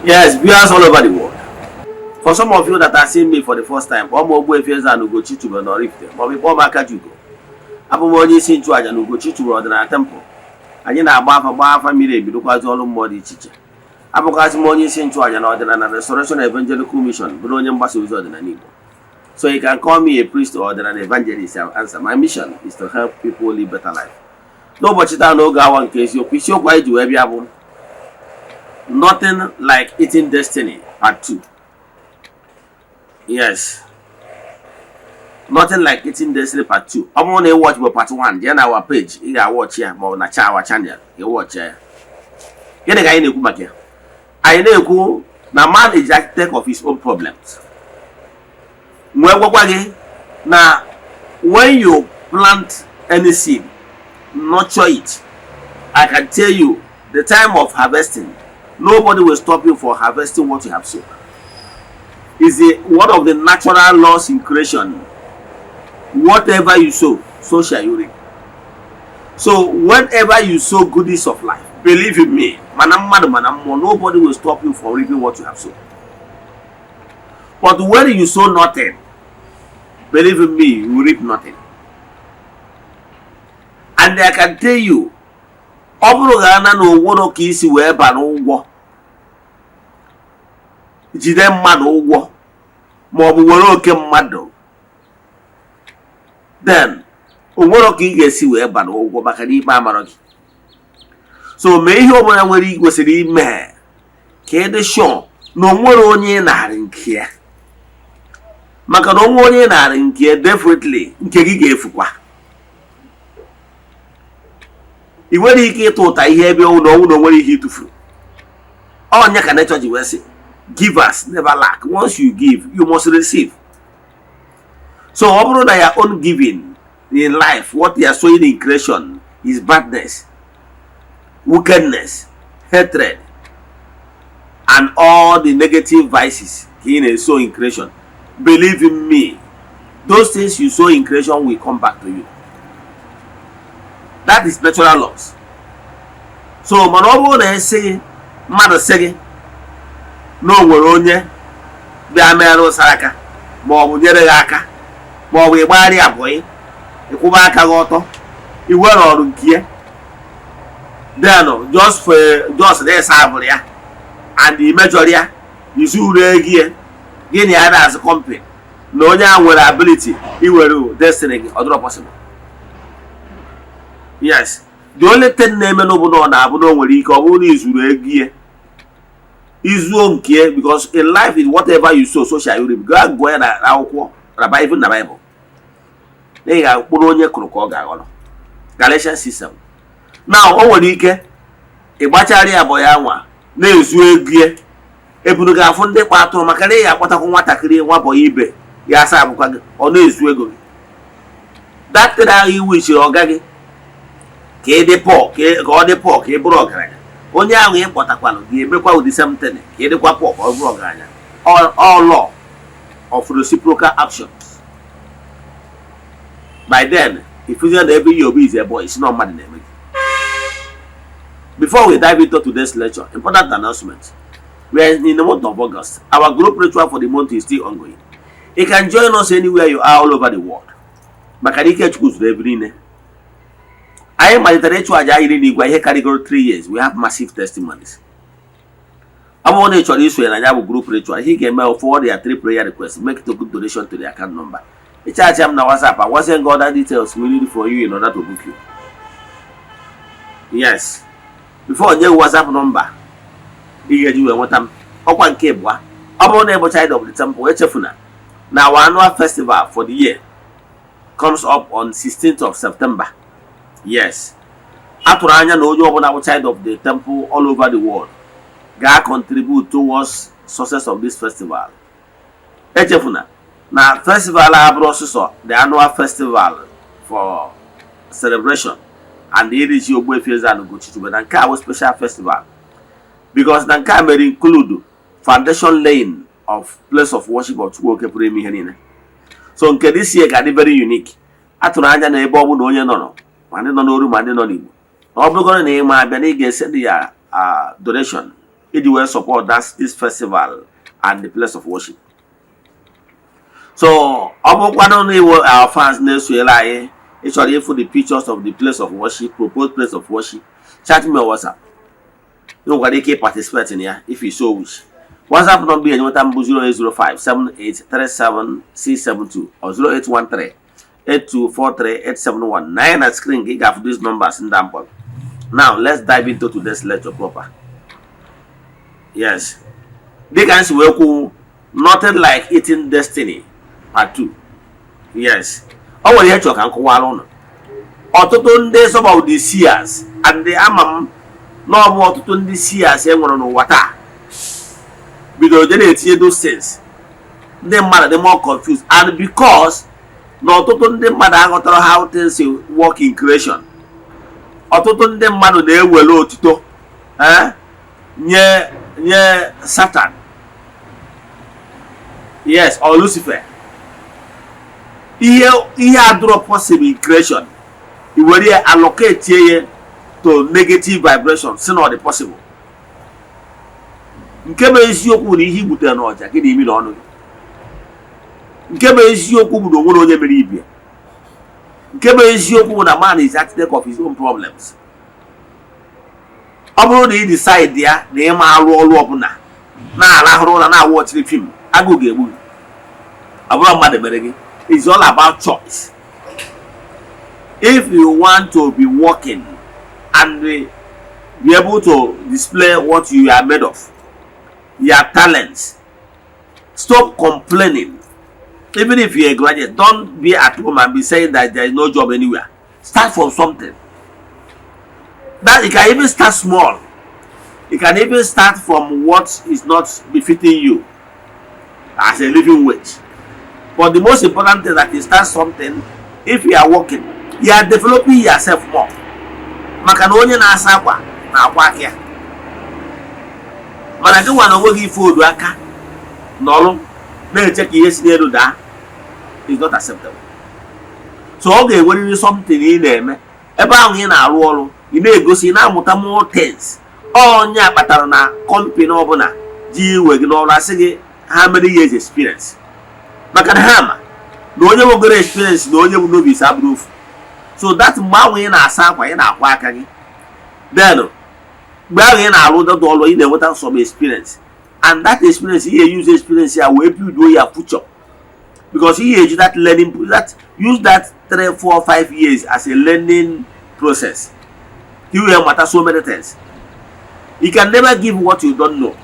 Yes, viewers all over the world. For some of you that are seeing me for the first time, kpọọ m Ogbuefi Eze-Ana Ugochi tubelu na Oraifite maọbụ ịkpọọ m Akajiugo. Abụ m onye isi nchụaja na Ugochi tubelu ọdịnala temple. Anyị na-agba afa, gbaa afa miri emi, rụkwazi ọrụ mmụọ dị iche iche. Abụkwazị m onye isi nchụaja na Ọdịnala Restoration Evangelical Mission, bụrụ onye mgbasa ozi ọdịnala Igbo. So you can call me a priest or ọdịnala evangelist. I will answer. My mission is to help people live better life. N'ụbọchị taa, n'oge awa nke eziokwu, isiokwu anyị ji wee bịa bụ "Nothing Like Eating Destiny Part 2". Yes, "Nothing Like Eating Destiny Part 2". Ọ bụrụ na ị watch bụ part 1, jee na our page, ị ga-awatch ya, maọbụ na our channel, ị watch ya. Gịnị ka anyị na-ekwu maka ya? Anyị na-ekwu na man is the architect of his own problems. Nwee gwakwa gị na when you plant any seed, nurture it, I can tell you, the time of harvesting, nobody will stop you for harvesting what you have sown. Is one of the natural laws in creation. Whatever you sow, so shall you reap. So whenever you sow goodies of life, believe in me, mana mmadụ mana mmụọ, nobody will stop you from reaping what you have sown. But when you sow nothing, believe in me, you will reap nothing. And I can tell you, ọ bụrụ ga na onwero ka isi wee bara ụgwọ, jide mmadụ ụgwọ ma ọ bụ were oke mmadụ, then onwero ka ị ga-esi wee bara ụgwọ, maka na ikpe amara gị. So mee ihe ọbụla nwere kwesịrị ime ka ị dị sure na onwere onye ị narị nke ya, maka na onwe onye ị narị nke ya, definitely nke gị ga-efukwa. Ị nwere ike ịta ụta ihe ebe ọnwụ na ọnwụ na onwere ihe ịtụfuru. Ọnya ka nature ji wee sị, "Givers never lack." Once you give, you must receive. So ọ bụrụ na your own giving in life, what you are sowing in creation is badness, wickedness, hatred and all the negative vices ka ị na-esow in creation, believe in me, those things you sow in creation will come back to you. That is natural laws. So mana ọ bụrụ na esi gị, mmadụ sị gị na o nwere onye bịa merụ aka ma ọ bụ nyere gị aka ma ọ bụ ịgbagharị abụọ, ịkwụba aka gị ọtọ, iwere ọrụ nke ya, then just for just na ịsa abụrụ ya and imejọrọ ya, izuru ego ya, gị na ya na-azụ company, na onye a nwere ability iwere destiny gị, ọ dịrọ possible. Yes, the only thing na-eme n'obodo, ọ na-abụ na o nwere ike ọ bụrụ na izuru ego ya, izuo nke ya, because in life is whatever you sow, so shall you reap. Gaa gụọ ya na akwụkwọ na even na Bible, na ị ga-akpụrụ onye kụrụ ka ọ ga-aghọrọ. Galatians 6:7. Now o nwere ike ịgbachara ya bụ ya nwa na-ezu ego ya, eburu ga-afụ ndị kpa atụrụ, maka na ị ga-akpọtakwa nwatakịrị nwa bọyị ibe ya asa abụkwa gị, ọ na-ezu ego gị. Datịrị ahụ iwu ichiri ọga gị ka ị dị poor, ka ọ dị poor, ka ị bụrụ ọgaranya. Onye ahụ ị kpọtakwalụ ga-emekwa ụdị same thing, ka ị dịkwa poor, ka ọ bụrụ ọgaranya. All law of reciprocal actions. By then ifuzie na ebe ihe obi is a boy isi na mmadụ na-eme gị. Before we dive into today's lecture, important announcement. We are in the month of August. Our group ritual for the month is still ongoing. You can join us anywhere you are all over the world, maka na ike Chukwu zuru ebe niile. Anyị malitere ịchụ àjà iri n'igwe ihe karịgoro 3 years. We have massive testimonies. Ọ bụrụ na ị chọrọ isonye na ya bụ group ritual, ihe ị ga-eme, forward your three prayer requests, make it a good donation to the account number. Ịchat m na WhatsApp, agwazie gị other details we need for you in order to book you. Yes, before nye WhatsApp number ị ga-eji wee nweta m. Ọkwa nke ịbụa, ọ bụrụ na ị bụ child of the temple, echefuna na our annual festival for the year comes up on 16th of September. Yes, a tụrụ anya na onye ọbụla bụ child of the temple all over the world ga-contribute towards success of this festival. Echefuna na festival a bụrụ ọsụsọ the annual festival for celebration and iri ji Ogbuefi Eze-Ana Ugochi Chukwu, na nke a bụ special festival because na nke a mere include foundation laying of place of worship of Chukwu Oke pụrụ ime ihe niile. So nke this year ga-adị very unique. A tụrụ anya na ebe ọ bụla onye nọ, ma ndị nọ n'oru ma ndị nọ n'Igbo, na ọ bụrụgoro na ị ma abịa, na ị ga-esend ya donation. Iji wee support this festival and the place of worship. So ọ bụrụkwanụ na iwe our fans na-esonyere anyị, ị chọrọ ịfụ the pictures of the place of worship, proposed place of worship, chat me on WhatsApp. Ị nwekwara ike participate in ya if you so wish. WhatsApp number ya enweta mbụ 0805 7837672 or 0813 8243871. Na na screen gị ga-afụ these numbers ndị mkpọrọ. Now let's dive into today's lecture proper. Yes, dịka nsi wee kwu, Nothing Like Eating Destiny part 2. Yes, ọ nwere ihe chọrọ ka m kọwara ụnụ. Ọtụtụ ndị, some of the seers and ama m na ọ bụ ọtụtụ ndị seers e nwere n'ụwa taa, bidoro je na-etinye those things, ndị mmadụ dị more confused. And because na ọtụtụ ndị mmadụ aghọtara how things work in creation, ọtụtụ ndị mmadụ na-ewere otuto nye Satan, yes, or Lucifer. Ihe adịrọ possible in creation, i were ya allocate ya to negative vibration, si na ọ dị possible. Nke bụ eziokwu na ihe i gbutere n'ọja gị na imi na ọnụ gị. Nke bụ eziokwu bụ na onwere onye mere ibia. Nke bụ eziokwu bụ na man is architect of his own problems. Ọ bụrụ na ị decide ya na ịma arụ ọrụ ọbụla, na-arahụrụ ụra, na-awatchiri film, agụụ ga-egbu gị. Ọ bụrụ mmadụ mere gị. It's all about choice. If you want to be working and be able to display what you are made of, your talents, stop complaining. Even if you're a graduate, don't be at home and be saying that there is no job anywhere. Start from something that you can even start small. You can even start from what is not befitting you as a living wage. But the most important thing that you start something. If you are working, you are developing yourself more, maka na onye na-asa akwa na-akwa aka ya. Mana gị nwa na onwe gị, ife odu aka n'ọrụ na-eche ka ihe si n'elu daa is not acceptable. So ọ ga-enwerịrị something ị na-eme ebe ahụ ị na-arụ ọrụ, ị na-egosi, ị na-amụta more things. Onye a kpatara na company ọbụla ji iwe gị n'ọrụ, asị gị how many years experience, maka na ha ma na onye nwegoro experience na onye bụ novice abụrụ ofu. So that mgbe ahụ ị na-asa akwa, ị na-akwa aka gị, then mgbe ahụ ị na-arụ dọdụ ọrụ, ị na-enweta some experience, and that experience, ị use experience ya wee build your future, because ị eji that learning, that use that 3, 4, 5 years as a learning process. You will master so many things. You can never give what you don't know.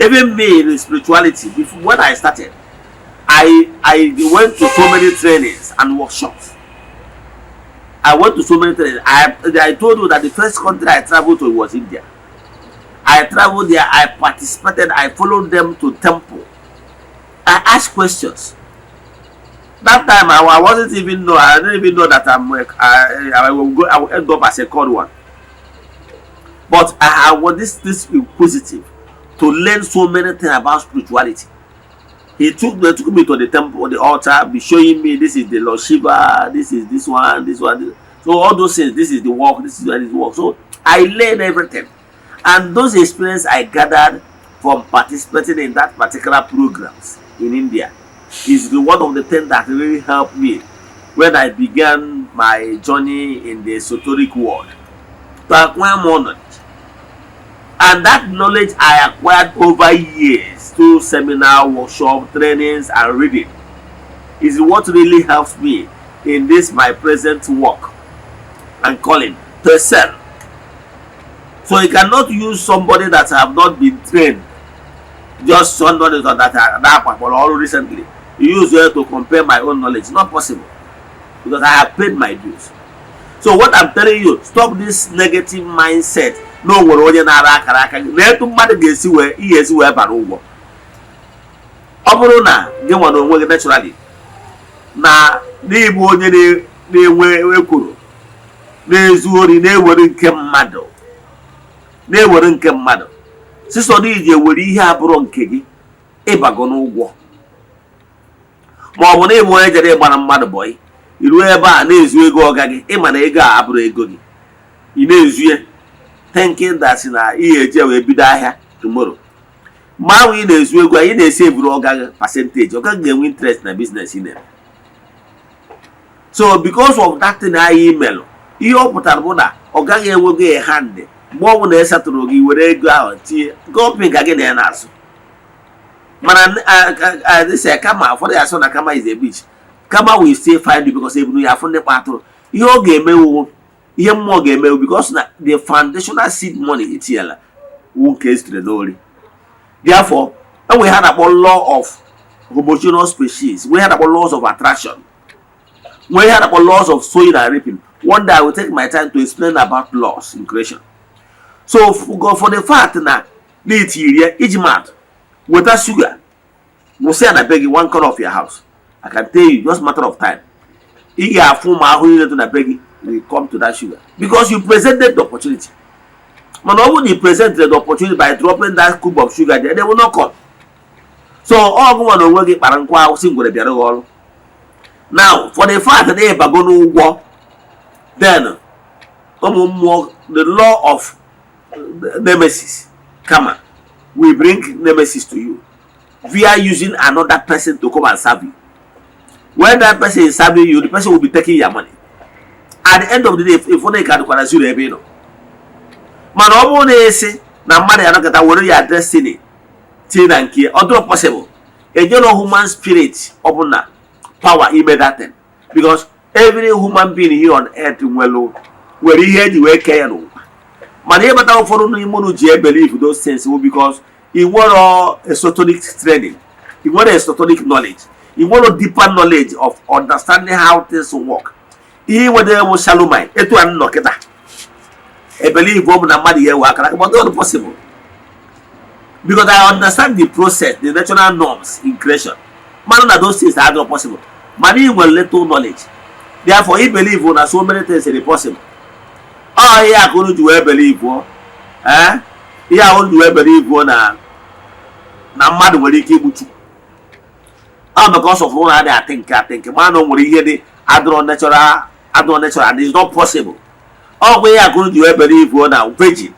Even me in spirituality, before, when I started, I went to so many trainings and workshops. I went to so many trainings. I told you that the first country I traveled to was India. I traveled there, I participated, I followed them to temple. I asked questions. That time I wasn't even know, I didn't even know that I will go, I will end up as a called one. But I was this inquisitive to learn so many things about spirituality. He took they took me to the temple, the altar, be showing me, this is the Lord Shiva, this is this one, this one. This. So all those things, this is the work, this is where this work. So I learned everything. And those experience I gathered from participating in that particular programs in India is the one of the things that really helped me when I began my journey in the esoteric world to acquire more knowledge. And that knowledge I acquired over years through seminar, workshop, trainings, and reading is what really helps me in this my present work and calling to excel. So you cannot use somebody that have not been trained, just somebody that all recently. You use it to compare my own knowledge. It's not possible because I have paid my dues. So what I'm telling you, stop this negative mindset. Na o nwere onye na-ara akara aka gị na etu mmadụ ga-esi wee ihe esi wee bara ụgwọ. Ọ bụrụ na gị nwere onwe gị naturally na n'ịbụ onye na-enwe ekworo, na-ezu ori, na-ewere nke mmadụ, na-ewere nke mmadụ sisọdụ iji ewere ihe abụrụ nke gị, ịbago n'ụgwọ. Ma ọ bụ na ịbụ onye jere ịgbara mmadụ boy, iruo ebe a na-ezu ego ọga gị, ịma na ego a abụrụ ego gị, ị na-ezu ya. Thinking that na ihe eji wee bido ahịa tomorrow. Mgbe ahụ ị na-ezu ego, ị na-esi eburu ọga gị percentage, ọga gị ga-enwe interest na business ị na-eme. So because of that thing anyị melụ, ihe ọ pụtara bụ na ọ gaghị enwego a hand. Mgbe ọ bụla esatụrụ gị, were ego ahụ tinye gọọmenti ka gị na ya na-azụ. Mana this kama ụfọdụ ya asụ na karma is a bitch. Karma will still find you, because ebunu ya afụ ndị kpa atụrụ. Ihe ọ ga-emewu, ihe mmụọ ga-emewu, because na the foundational seed money itinyela wu nke esitere n'ori. Therefore, enwe ha na-akpọ law of homogeneous species, nwee ha na-akpọ laws of attraction, nwee ha na-akpọ laws of sowing and reaping. One day I will take my time to explain about laws in creation. So for the fact na na-etiri ya, iji maatụ, weta sugar wụsị ya na be gị, one corner of your house, I can tell you, just matter of time, ị ga-afụ ụmụ ahụhụ niile dị na be gị will come to that sugar, because you presented the opportunity. Mana ọ bụrụ na you presented the opportunity by dropping that cube of sugar there, they will not come. So ọgụ nwa na onwe gị kpara nkwa ahụsị ngwere bịara gị ọrụ. Now, for the fact na ịbago n'ụgwọ, then ụmụ mmụọ, the law of nemesis, karma will bring nemesis to you via using another person to come and serve you. When that person is serving you, the person will be taking your money. At the end of the day, if onye ka dịkwara zero ebe ị nọ. Mana ọ bụrụ na esi na mmadụ ya nọkọta were ya destiny tinye na nke, ọ dịrọ possible. Ejero human spirit ọbụla power ime that thing, because every human being here on earth nwere ihe eji wee kee ya n'ụwa. Mana ihe kpatara ụfọdụ n'ime unu ji believe those things bụ because ị nwere esoteric training, ị nwere esoteric knowledge, ị nwere deeper knowledge of understanding how things work. Ihe ị nwere bụ shallow mind. Etu a nọ kịta, e believe ọ bụ na mmadụ ya ewe akara, but not possible, because I understand the process, the natural norms in creation. Mana na those things are not possible. Mana ị nwere little knowledge, therefore ị believe na so many things are possible. Ọ ihe a ka unu ji wee believe, ee, ihe a unu ji wee believe na mmadụ nwere ike igbu Chukwu. Ọ because of ụlọ adịghị atị nke atị nke mana o nwere ihe dị adịrọ natural, adịrọ natural and it's not possible. Ọ bụ ihe a ka unu ji wee believe na virgin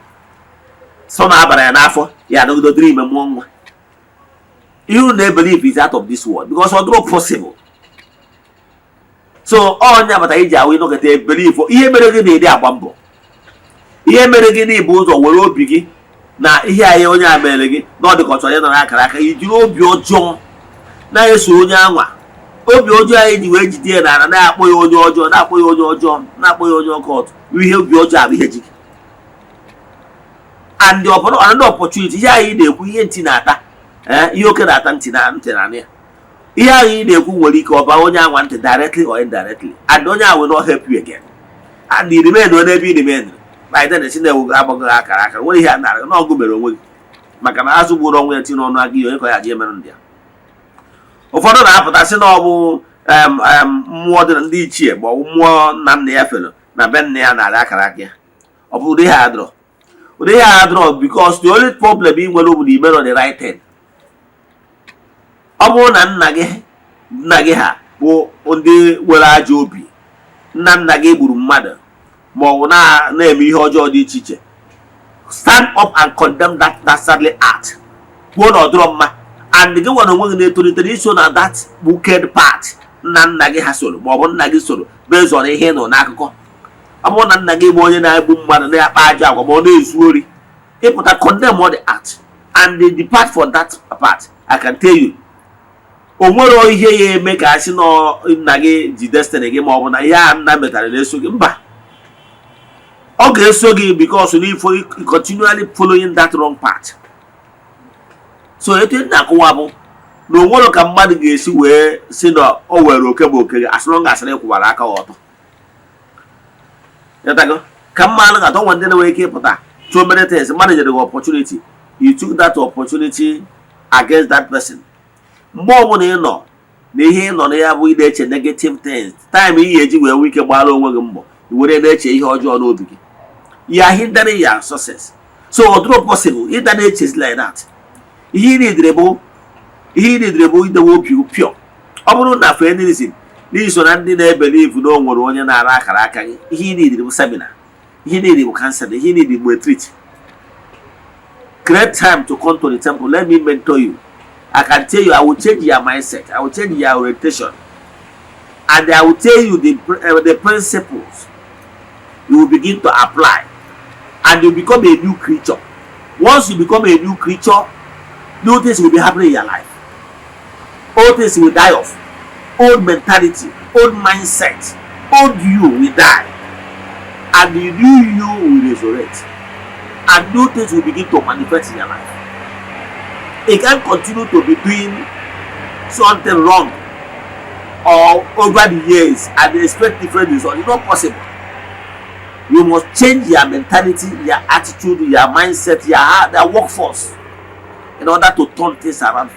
sọ na abara ya n'afọ ya anọgide dịrị ime mụọ nwa. Ihe unu na-ebelieve is out of this world, because ọ dịrọ possible. So onye agbata iji ahụ ịnọkọta ebelieve ihe mere gị na-edi agba mbọ, ihe mere gị na ibu ụzọ were obi gị na ihe anyị onye a mere gị na ọ dị ka ọ chọrọ ịnọrọ akara aka, ijiri obi ọjọọ na-eso onye anwa. Obi ọjọọ anyị ji wee jide ya n'ala, na-akpọ ya onye ọjọọ, na-akpọ ya onye ọjọọ, na-akpọ ya onye ọkọt. Ihe obi ọjọọ abụ ihe ji gị and the another opportunity. Ihe anyị na-ekwu, ihe ntị na-ata, ihe oke na-ata ntị na ntị na ya, ihe ahụ ị na-ekwu nwere ike ọba onye anwa ntị directly or indirectly, and onye ahụ will not help you again, and you remain n'ebe ị remain. By then, si na-ewu agbago akara aka nwere ihe a nara n'ọgụ mere onwe gị, maka na azụ gburu onwe ya tinye n'ọnụ aga ihe onye ka ya ji emerụ ndị ya. Ụfọdụ na-apụta sị na ọ bụ mmụọ dị na ndị ichie, ma ọ bụ mmụọ nna nna ya fere na be nna ya narị akara aka ya. Ọ bụ ụdị ihe adịrọ, ụdị ihe adịrọ, because the only problem ị nwere bụ na ime the right thing. Ọ bụrụ na nna gị ha bụ ndị nwere ajọ obi, nna nna gị gburu mmadụ ma ọ bụ na-eme ihe ọjọọ dị iche iche, stand up and condemn that dastardly act, kwuo na ọ dịrọ mma. And gị nwere onwe gị na-etolitere iso na that wicked path nna nna gị ha soro, ma ọ bụ nna gị soro, based on ihe ị nọ n'akụkọ. Ọ bụrụ na nna gị bụ onye na-egbu mmadụ, na-akpa ajọ agwa, ma ọ na-ezu ori, ịpụta condemn all the act and they depart from that path, I can tell you, o nwere ihe ya eme ka a sị na nna gị ji destiny gị, ma ọ bụ na ihe a nna metara na-eso gị. Mba, ọ ga-eso gị because n'ifo continually following that wrong path. So etu ndị akụwa bụ na o nwere ka mmadụ ga-esi wee si na o were oke bụ oke gị, as long as na ịkwụwara aka ọtọ. Ịghọtago? Ka mma alụ ga-atọ nwe ndị na-enwe ike ịpụta. So many things, mmadụ nyere gị opportunity, you took that opportunity against that person. Mgbe ọbụla ị nọ na ihe ị nọ na ya bụ ị na-eche negative things, time ị ga-eji wee nwee ike gbara onwe gị mbọ, i were na-eche ihe ọjọọ n'obi gị, you are hindering your success. So ọ dịrọ possible ịda na-echezi like that. Ihe ị nidere bụ idewe obi pure. Ọ bụrụ na for any reason n'iso na ndị na-ebelieve na o nwere onye na-ara akara aka gị, ihe ị nidere bụ seminar. Ihe niile bụ counseling, ihe niile bụ treat. Create time to come to the temple. Let me mentor you. I can tell you, I will change your mindset, I will change your orientation, and I will tell you the principles you will begin to apply, and you become a new creature. Once you become a new creature, new things will be happening in your life. Old things will die off. Old mentality, old mindset, old you will die, and the new you will resurrect, and new things will begin to manifest in your life. You can't continue to be doing something wrong or over the years and expect different results. It's not possible. You must change your mentality, your attitude, your mindset, your heart, your workforce, in order to turn things around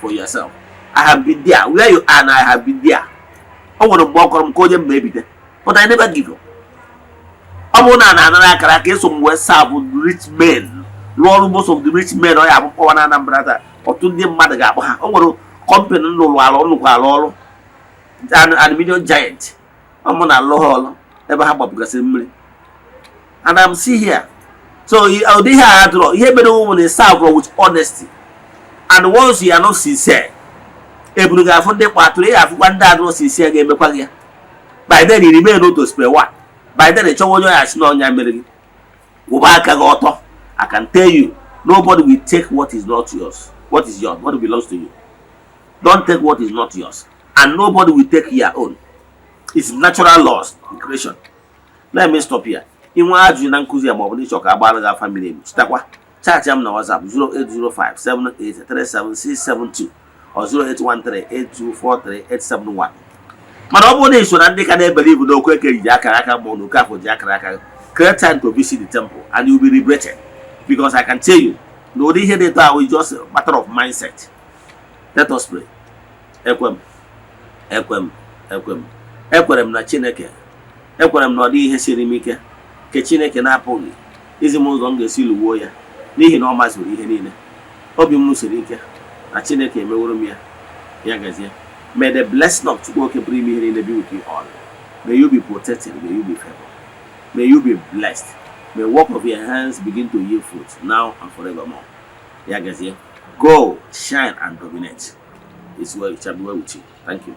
for yourself. I have been there where you are and I have been there. O nwere mgbe ọ kọrọ m ka onye mma ebide, but I never give up. Ọ bụrụ na a na-anara akara aka, eso m wee serve rich men, rụọ ọrụ most of the rich men. Ọ ya abụ kpọwa na Anambra taa, ọtụtụ ndị mmadụ ga-akpọ ha. O nwere company lụrụ alụ nụkwara ọrụ aluminium giant, ọ mụ na alụ ha ọrụ ebe ha gbapụgasịrị mmiri, and I'm still here. So ụdị ihe a adịrọ. Ihe mere ụmụ na serve with honesty, and once you are not sincere, eburu ga-afụ ndị kpatụrụ ị ga-afụkwa ndị adịrọ sincere ga-emekwa gị ya. By then you remain to square one. By then ị chọwa onye ọya si na ọnya mere gị. Kwụba aka gị ọtọ. I can tell you, nobody will take what is not yours. What is yours, what belongs to you. Don't take what is not yours, and nobody will take your own. It's natural laws in creation. Let me stop here. Inwe ajụjụ na nkụzi ya, ma ọ bụ na ịchọ ka agbara gị afa miri emi, chetakwa chat m na WhatsApp 08057837672 or 08138243871. Mana ọ bụrụ na ị so na ndị ka na-ebelieve n'okwu eke ji akara aka, ma ọ na oke afọ ji akara aka, create time to visit the temple and you will be liberated, because I can tell you na ụdị ihe dị etu ahụ is just a matter of mindset. Let us pray. Ekwe m, ekwe m, ekwe m, ekwere m na Chineke. Ekwere m na ọ dịghị ihe siri m ike nke Chineke na-apụghị izi m ụzọ m ga-esi lụwuo ya, n'ihi na ọ mazuru ihe niile. Obi m siri ike na Chineke emeworo m ya. Ya gazie. May the blessing of Chukwu Oke pụrụ ime ihe niile be with you all. May you be protected. May you be favored. May you be blessed. May work of your hands begin to yield fruit now and forevermore. Ya gazie. Go, shine and dominate. It's well, it shall be well with you. Thank you.